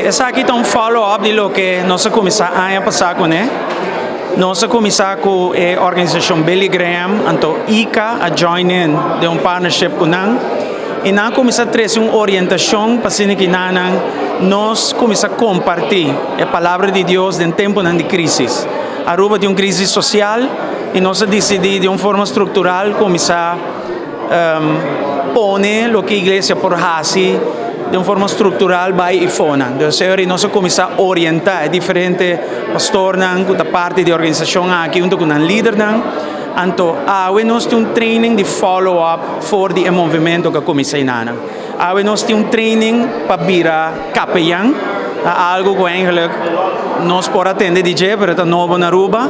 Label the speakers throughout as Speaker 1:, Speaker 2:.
Speaker 1: Esaki ta un follow-up di loke nos a cuminsa aña pasa cune. Nos a cuminsa cu e organisacion Billy Graham, anto ICA a join in den un partnership cu nan. Y nan a cuminsa trece un orientacion pa asina cu nan nos cuminsa comparti e palabra di Dios den temponan di crisis. Aruba tin un crisis social y nos a dicidi di un forma structural cuminsa pone loke iglesia por haci di un forma structural bay eyfonan. Dus nos a cuminsa orienta diferente pastornan cu ta parti di organisacion aki hunto cu nan lidernan. Anto, awe nos tin un training di follow-up for di e movimento cu a cuminsa eynan. Awe nos tin un training pa bira capelan, algo cu eigenlijk nos por a tende di dje, pero ta nobo na Aruba.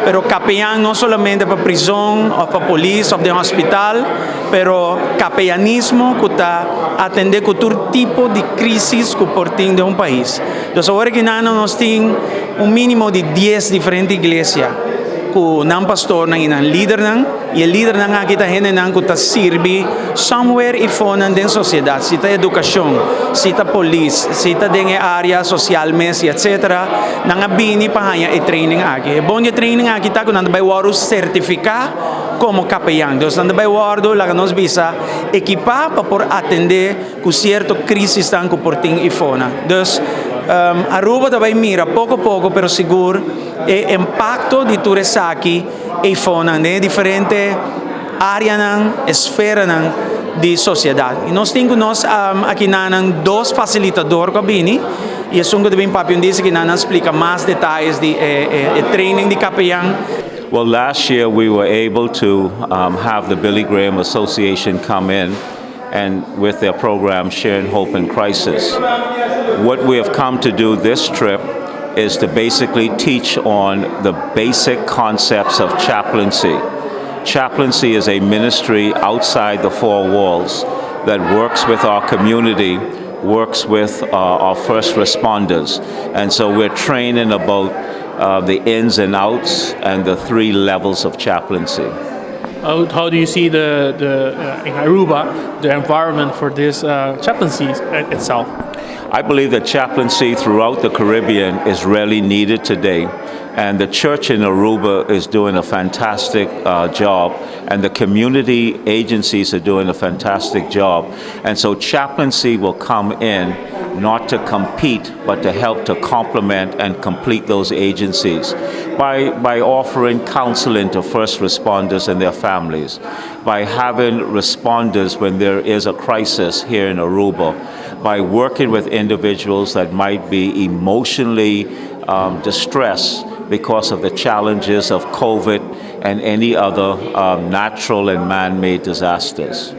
Speaker 1: Pero capelan no solamente pa prison, of pa polis, of di hospital, pero capellanismo cu ta atende cu tur tipo di crisis cu por tin den un pais. Anto, awor cu nos tin un minimo di 10 diferente iglesia cu nan pastornan y nan lidernan, y e lidernan aki ta hendenan cu ta sirbi somewhere eyfonan den sociedad, si ta educacion, si ta polis, si ta den area social mes, etc. Nan a bini pa e training aki. E bon di training aki ta cu nan bay wordo certifica como capelan. Anto, nan bay wordo laga nos bisa equipa pa por atende cu cierto crisis cu por tin eyfonan. Dus Aruba tambe mira poco poco, pero sigur, e impacto di tur esaki eyfonan, den diferente areanan, esferanan di sociedad. Y nos tin nos aki nan dos facilitador cu a bini, y esun cu bin papia di cu nan splica mas detaye di training di capelan.
Speaker 2: Well, last year we were able to have the Billy Graham Association come in and with their program Sharing Hope in Crisis. What we have come to do this trip is to basically teach on the basic concepts of chaplaincy. Chaplaincy is a ministry outside the four walls that works with our community, works with our first responders. And so we're training about the ins and outs and the three levels of chaplaincy.
Speaker 3: How do you see the in Aruba the environment for this chaplaincy itself?
Speaker 2: I believe that chaplaincy throughout the Caribbean is really needed today. And the church in Aruba is doing a fantastic job, and the community agencies are doing a fantastic job. And so chaplaincy will come in not to compete, but to help to complement and complete those agencies by offering counseling to first responders and their families, by having responders when there is a crisis here in Aruba, by working with individuals that might be emotionally distressed because of the challenges of COVID and any other natural and man made disasters.